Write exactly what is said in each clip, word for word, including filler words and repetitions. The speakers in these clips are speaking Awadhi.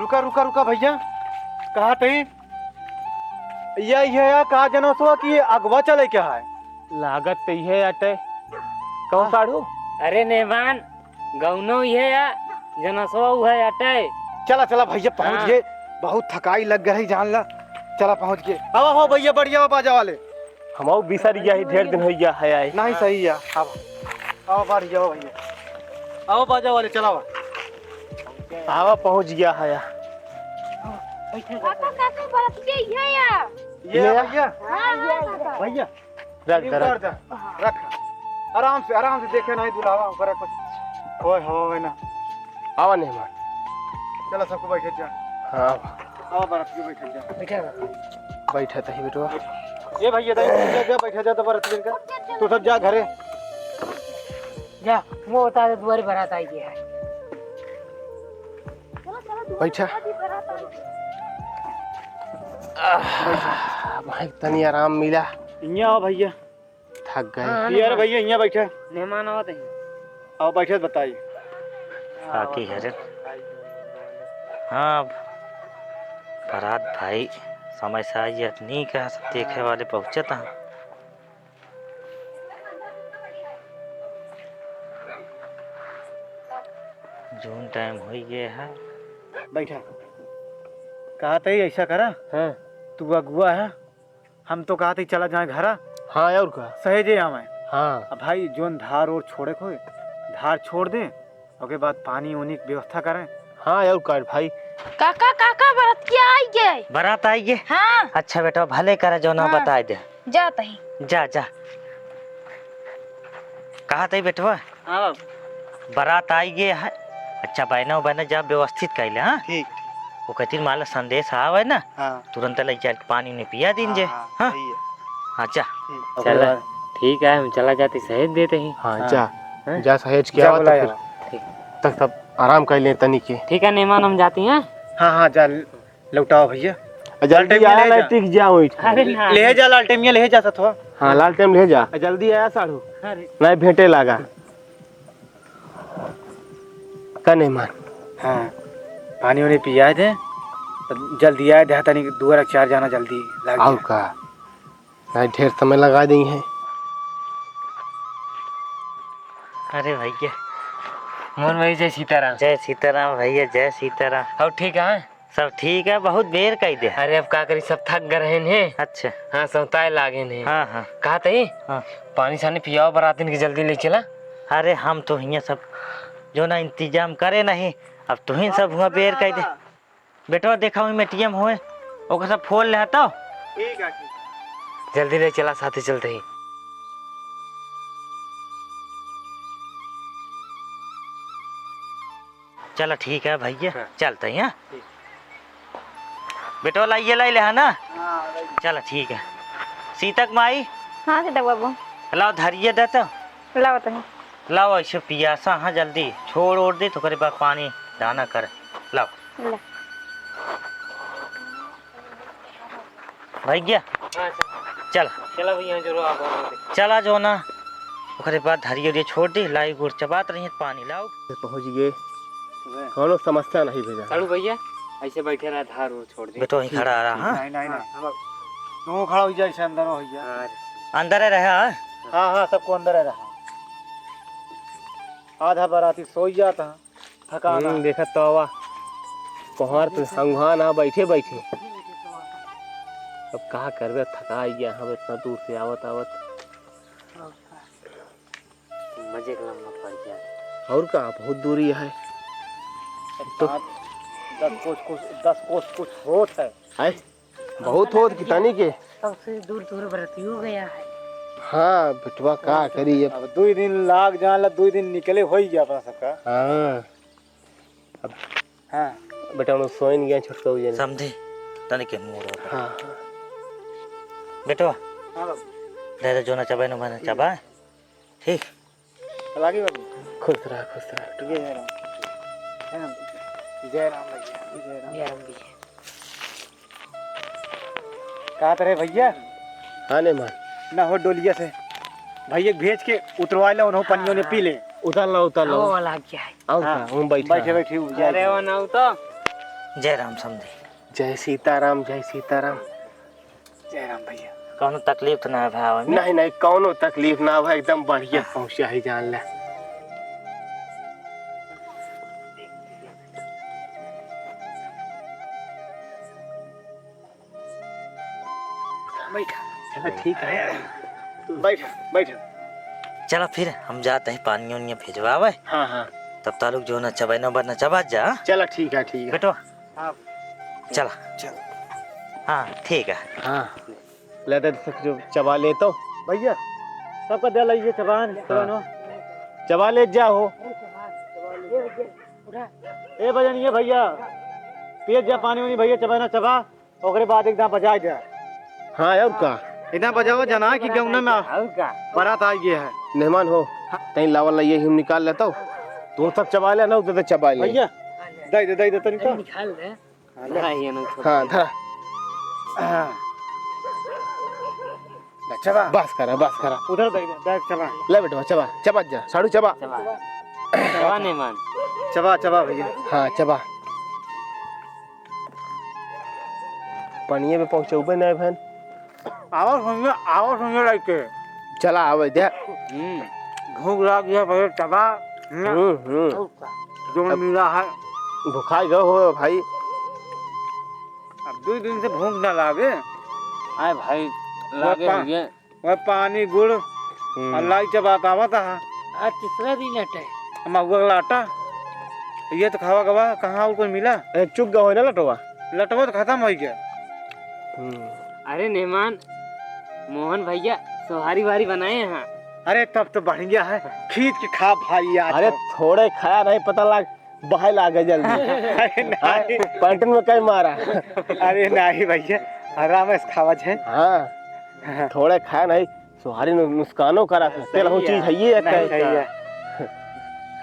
रुका, रुका, रुका भइया, कहा तही? या, या, या, कहा जनोसवा कि अगवा चले क्या है? लागत तो इहे अटे। कौन हाँ। साढ़ू? अरे नेमान, गौनो इहे या, जनोसवा उहे अटे। चला, चला भइया, पहुँच हाँ। गए। बहुत थकाई लग गई, जान ला। चला, पहुँच गए। आवा हो भइया, बढ़िया हो बाजा वाले। हमहू बिसर गया ही, ढेर दिन होइ गया है आए। नहीं, सही है। आवा, आवा, बढ़िया हो भइया। आवा बाजा वाले, चला आवा। आवा, पहुँच गया है। काका, काका, बरत के इहे या। ये ये या? भइया। हाँ, हाँ, काका। भइया, रख ये दे, उतार रख। दे। रख। आराम से, आराम से देखे नहीं दुलावा, ओकरा कुछ होए, होए ना। आवा नहीं मार। चला सबको बैठे जा। हाँ। आवा बरत के बैठे जा। बैठे। बैठा तही बेटवा। ए भइया, दाई, जा, जा, बैठा जा, तो बरत के इनका। तू सब जा घरे। जा, वो बता दे, दुआरे बरात आई गया है। बैठा। आह, भाई, तनी आराम मिला। इहाँ आओ भइया। थक गए। हाँ, यार भइया, इहाँ बैठा। मेहमान आवत है। आओ, बैठे, बताई। बाकी है रे। हाँ, अब बरात भाई समय से आई है, नहीं कहा सब देखे वाले पहुँचत हैं। जौन टाइम होइ गए है। बैठा। कहा तही ऐसा करा? हाँ। तू अगुआ है, हम तो कहा तही चला जाए घरा। हाँ, और का? सहेजे आवे। हाँ। अब भाई, जौन धार ओर छोड़े को होए, धार छोड़ दे, ओके बाद पानी उनी के व्यवस्था करें। हाँ, और का भाई? काका, काका, बरतिया आई गए। बरात आई गए? हाँ। अच्छा बेटा, भले करा, जौन हाँ। बताए दे। जा तही। जा, जा। कहा तही बेटवा? हाँ बाबू। बरात आई गए है। अच्छा, बहना, बहना, जा व्यवस्थित कैले, हाँ? ठीक। वो कहती माला संदेश आवे ना, हाँ। तुरंत ले चल के पानी उनी पिया दीन जे, हाँ, हाँ? सही है। हाँ, जा। ठीक। चला, ठीक है, हम चला जाते सहेज देते ही। हाँ, हाँ। जा। हाँ? जा सहेज के जा आवा तो बुलाया फिर। ठीक। तक तब आराम कर ले तनी के। ठीक है, मेहमान, हम जाती हैं। हाँ, हाँ, जा। लौटाओ भइया। आ, जल्दी लालटेन आया, ले जा। लाइटिक जा उठ। अरे ना। ले जा लालटेमिया, ले जा सथवा। हाँ, लालटेम ले जा। आ, जल्दी आया साढ़ू। अरे। नहीं भेंटे लागा। का नहीं मान। हाँ, पानी उनी पिया दे। तब जल्दी आए दे, तनी दुआरा चार जाना जल्दी लाग और गया। का? नहीं, ढेर समय लगा दी है। अरे भइया, मोहन भाई, जय सीताराम। जय सीताराम भइया, जय सीताराम। और ठीक है? सब ठीक है, बहुत बेर कई दे। अरे अब का करी, सब थक गए रहेन है। अच्छा। हाँ, सौताए लागेन है। हाँ, हाँ। कहा तही? हाँ। पानी सानी पियाओ बरातिन के, जल्दी ले चला। अरे हम तो हियाँ सब जौन इंतजाम करे नहीं, अब तुहिन सब हुआँ बेर कई दे। बेटवा, देखा वही में ATM होए, ओकर सब फोन ले हटाओ। ठीक है, ठीक। जल्दी ले चला, साथे चलते ही। चला, ठीक है भइया, हाँ। चलते ही, हाँ? ठीक। बेटवा, लाइए, लाई ले, है ना? हाँ, लाई। चला, ठीक है। सीतक माई। हाँ, सीतक बाबू। लाओ, धरिए दे तो। लाओ तनी। लाओ, ऐसे पियासा, हाँ, जल्दी छोड़ ओड़ दे, तो ओकरे बाद पानी दाना कर। लाओ। ले। भइया। हाँ, सर। चल। चला भइया, जरूर आप आओगे। चला जो ना, ओकरे बाद धरिए उरिए छोड़ दे, लाई गुड़ चबात रही है, पानी लाओ। पहुँच गए। सुबह। कौनो समस्या नहीं भेजा। साढ़ू भइया, ऐसे बैठे रहा, धार उर छोड़ दे। बेटो वहीं खड़ा रहा, हाँ? नहीं, नहीं, नहीं। हाँ, हम अब तू खड़ा हो जा, ऐसे अंदर हो जा। हाँ। अंदर ही रहा, हाँ? हाँ, हाँ, सबको अंदर ही रहा। आधा बराती सोई जाता है। थकान हम्म, है। देखत तो आवा। कोहार तो संगहान आ बैठे बैठे। अब का करबे, थका गया हम इतना दूर से आवत आवत। मजे के लम्बा पड़ गया। और का, बहुत दूरी है। तो सात, दस कोस, कोस, दस कोस कुछ होत है। है? बहुत होत कि तनी के। सबसे दूर दूर बरतियो गया है। हाँ, बेटवा का करी अब। अब दुई दिन लाग जान ला, दुई दिन निकले हो ही गया अपना सबका। हाँ। अब हाँ। बेटा, उन्होंने सोइन गया छोटका उजन। समझे? तनी के मुंह रोक। हाँ, हाँ। बेटवा। हाँ बाबू। दे दे, जो ना चबाए, ना मैंने चबाए। ठीक। लागी बाबू। खुश रहा, खुश रहा। जय राम। जय राम। जय राम भैया। जय राम। जय राम भैया। कहा रहे भैया? हाँ, नहीं मान। ना हो डोलिया से। भैया के भेज के उतरवा ले, उन्हों पनियों ने पी ले। उतार ला, उतार ला। वो वाला क्या है? आओ हाँ। का, हम बैठे बैठे हैं। बैठे उजाड़ अरे के। वो ना तो। जय राम समधी। जय सीताराम, जय सीताराम। जय राम भैया। कौनो तकलीफ तो ना है भाई में? नहीं, नहीं, कौनो तकलीफ ना है, एकदम बढ़िया पहुँचा है, जान ले। बैठा। चला, ठीक है। बैठा, बैठा। चला फिर हम जाते हैं, पानी उनी भिजवावे। हाँ, हाँ। तब तालुक जो ना चबैना बरना चबा जा। चला, ठीक है, ठीक है। बेटवा। हाँ। चला। चल। हाँ, ठीक है। हाँ। ले दे, सब जो चबा ले तो। भैया, सबका दे लाइए चबान, हाँ। चबानो। चबा ले जा हो। ए बजनिए भैया, पिए जा पानी वानी भैया, चबा ना चबा, ओकरे बाद एक दाँत बजाए जा। हाँ, और का? इतना बजाओ जना कि गौना में और का? बारात आ गया है। मेहमान हो, हाँ। तई लावा लाइए, हम निकाल लेतो। तू सब चबा ले ना, उधर से चबा ले। भैया, दे दे, दे दे, तनी तो। निकाल दे। हाँ, ले। हाँ, ये ना छोड़। हाँ, धरा। हाँ। चबा। बस करा, बस करा। उधर दे दे, दे, चबा। ले बेटवा, चबा, चबा जा, साढ़ू चबा। चबा। चबा नहीं मान। चबा, चबा भैया। हाँ, चबा। पनिये में पहुँचौबे नहीं भैन। आवा सुनिए, आवा सुनिए लइके। चला आवे दे। हम्म, भूख लाग गया, पहले चबा। हम्म, हम्म। जो अब मिला है। भुखाई गए हो भाई। अब दो दिन से भूख ना लागे। आए भाई, वो लागे पा-, हुए। वो पानी गुड़ हम्म। और लाई चबात आवत है। आज तीसरा दिन अटे। महुआ का लाटा। ये तो खावा गवा, कहाँ और कोई मिला? ए, चुक गवा ना लटवा। लटवा तो खत्म हो गया। हम्म। अरे मेहमान, मोहन भैया सोहारी वारी बनाए हैं। अरे तब तो बढ़िया है, खींच के खा भाई आज अरे तो। थोड़े खाया नहीं, पता लग बहाय लागे जल्दी। अरे नहीं। पैंटन में कई मारा। अरे नहीं भैया, आराम से खावा छे। हाँ, थोड़े खाए नहीं, सोहारी नु-, नुकसानो करा सकते, सही लहू है। चीज है ये नहीं, कहे। सही है।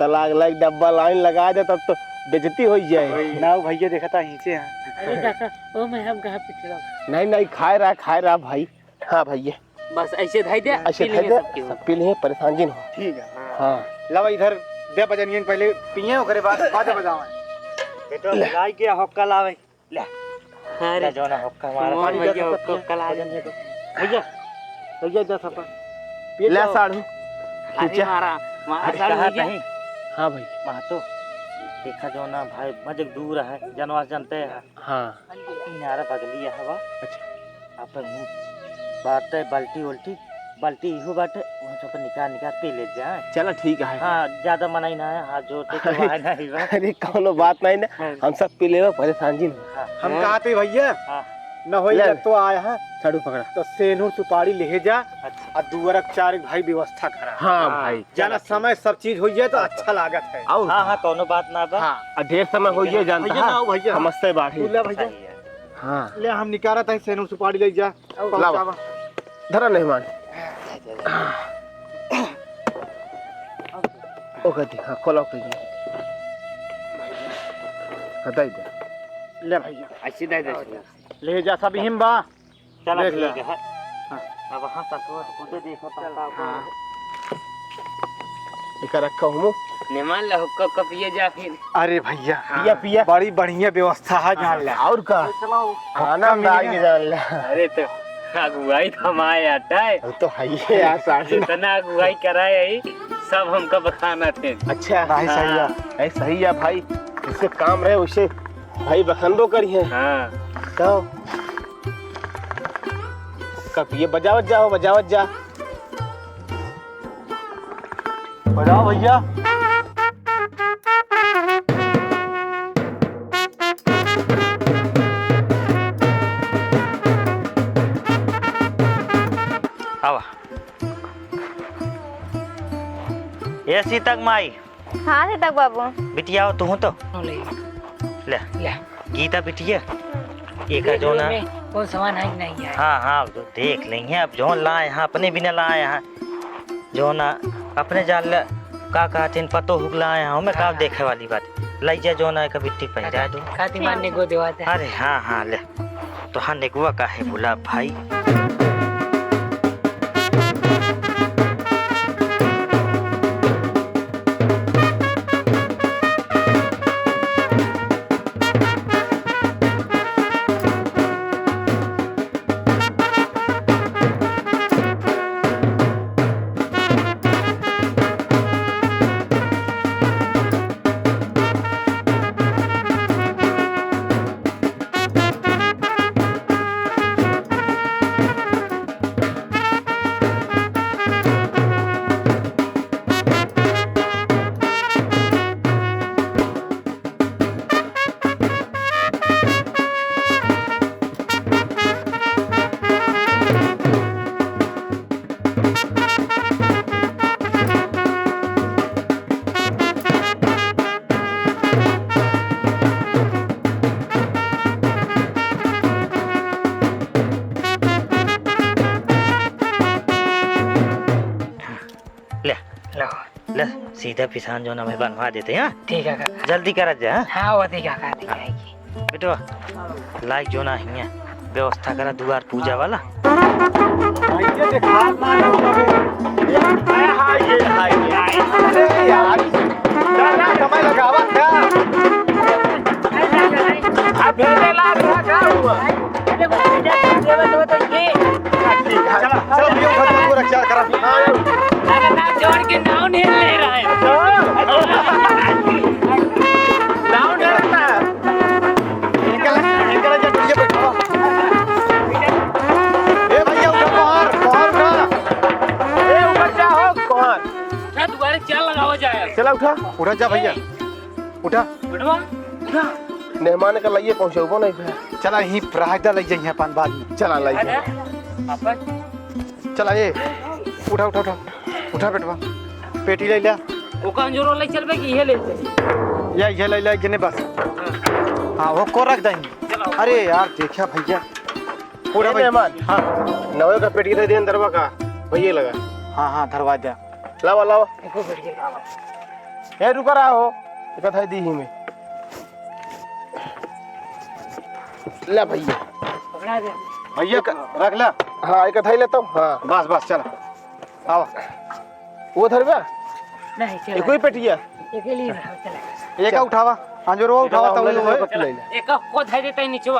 त लाग लाग डब्बा लाइन लगा दे, तब तो बेइज्जती हो जाए। वही। ना भैया, देखा था नीचे हैं। अरे काका, ओ मैं हम कहाँ पिछड़ा। नहीं, नहीं, खाए रहा, खाए रहा भाई। हाँ भैया। बस ऐसे धई दे, ऐसे पी धई लेंगे दे, सब केहू। सब पी लेंगे, परेशान जिन हो। ठीक है। हाँ। लावा इधर दे बजनियन पहले पिए, ओकरे बाद बाजा बजावे। बेटा, ले। गाय के हुक्का लावे। ले। अरे, ले, जो ना हुक्का हमारा। मोहन भैया हुक्का, हुक्का ला दे। भैया, भैया, जा सपा। पिए ले जाओ। साढ़ू। अरे, पीछे। मारा, मारा अरे, साढ़ू कहा भैया। नहीं। हाँ भाई। महतो, देखा जो ना भाई, मजक दूर है, जनवास जानते हैं। हाँ। इनारा बगली है हवा। अच्छा। अपन हूँ बाटे बाल्टी उल्टी, बाल्टी इहू बाटे, वहाँ से अपन निकाल निकाल पी ले जाए। चला ठीक है। हाँ, ज्यादा मनाई ना है, हाथ जोड़ के अरे, तो आए नहीं बा। अरे कौनो बात नहीं ना, हाँ। हम सब पी लेबे, परेशान जिन हो। हाँ। हम हाँ। कहा थे भैया, हाँ। न होई ले। जब तो आया है, साढ़ू पकड़ा। तो सेनू सुपारी ले जा, अच्छा। और दुआरक चार एक भाई व्यवस्था करा। हाँ हाँ। भाई। जाना चला समय सब चीज हो जाए तो अच्छा लागत है। और हाँ, हाँ, कौनो बात ना बा। हाँ। आ ढेर समय हो ये जानता भैया है, ना हो भैया। समझते बाढ़ी। तू ले भैया। सही है। हाँ। ले हम निकालत है सेनू सुपारी ले जा। लावा। पहुँचावा। धरा मेहमान। ओके दी, हाँ, खोला ओके जी। हाँ, दे दे। ले भैया। ऐसे दे दे। ले जा सब हिम बा। चला देख ले। ठीक है। हाँ। अब हाँ ससुर खुदे देखो तो का हाँ। इका रखा हूँ। निमान ला हुक्का हुक्का पिए जा फिर। अरे भैया, हाँ। पिया, पिया। बड़ी बढ़िया व्यवस्था है, जान ला। और का? चलो। आनंद आ गया, जान ला। अरे तो अगुवाई तो हमारे आता है। वो तो है ही है यार, साहब। जितना अगुवाई कराए है, सब हमका बखाना थे। अच्छा। भाई सही है। हाँ। भाई सही है भाई, जिससे काम रहे उसे भाई बखनबो करी है। हाँ। तो कब ये बजावत जाओ, बजावत जा। बजाओ भैया। आवा। ए सीतक माई। हाँ सीतक बाबू। बिटिया हो तू तो। ले। ले। ले। गीता बिटिया। हम्म। एका ये जो ना में कौन सामान है कि नहीं है? हाँ, हाँ, तो देख लेंगे। अब जौन लाए हैं, अपने बिना लाए हैं। जौन अपने जान ले, का कहते हैं, पतो हुक लाए हैं, हमें का हाँ। देखे वाली बात। लई जा जौन एका बिट्टी पहिरा दो। का दिमाग ने गो देवा दे। अरे हाँ, हाँ, ले। तो हाँ, नेगुआ काहे भूला भाई? लो। ले, सीधा पिसान जौन हमें बनवा देते, हाँ? ठीक है काका। जल्दी करा जा, हाँ? हाँ, वो ठीक है काका, ठीक है। बेटवा, लाइक जौन हियाँ व्यवस्था करा दुआर पूजा वाला। ये देखा ना, हाय, हाय, हाय, हाय। अरे यार, दादा, समय लगावा क्या? अब भेजे ला रहा, क्या हुआ? अरे, वो भेजा, ये बस वो तो ये। चला, चला, भैया, उठा, तू पूरा चार करा। अरे, ना, जोड़ के नाव नहीं ले रहा है। नाव नहीं रहता है। इनका, इनका लग जा, ये बैठो। ए भैया, उठा, बाहर, बाहर उठा। ए, ऊपर जा हो, बाहर। उठा, दुआरे चार लगावा जाए। चला, उठा। उठा जा भैया, उठा। बेटवा, उठा। मेहमान का लाइए पहुँचौबो नहीं भे। चला, यहीं रायता लग जाइए अपन बाद में। चला, लाइए। अरे, अपन चला, ए, उठा, उठा, उठा। उठा, बेटवा। पेटी ले ले। ओका अंजोरो ले चलबे कि इहे ले चली? या, इहे ले ले, गिने बस। हाँ। हाँ, वो को रख दही। चलो। अरे यार, देखा भैया। पूरा ए, भाई। मेहमान। हाँ। नवे का पेटी दे दे अंदरवा का। भैया लगा। हाँ, हाँ, धरवा दे। लावा, लावा। एको पेटी लावा। ए, रुका रहा हो। एक था दी ही में। ले भैया। पकड़ा दे। भैया, एक रख ले। हाँ, एक थाई लेता हूँ। हाँ। बस, बस, चल। आवा। वो धरबे? नहीं, चला। एको ही पेटिया? एक ही लिए रहो, चला। एक चल। उठावा, अंजोरवा एक उठावा, उठावा, तब ले वो ले, है। ले ले। एक को धर देता है नीचे, हाँ?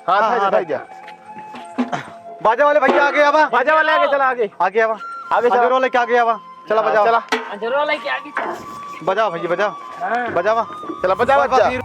हाँ, हाँ, धर दे, हाँ, धर रख। दे। बाजा वाले भैया आगे आवा। बाजा वाले आगे चला, आगे। आगे आवा। आगे चला। अंजोरवा लेके आगे आवा। चला, हाँ, बजाओ। चला। अंजोरवा लेके आगे चला। बजाओ भैया, बजाओ। हाँ। बजावा। चला, बजावा, बस, बस, जा। ये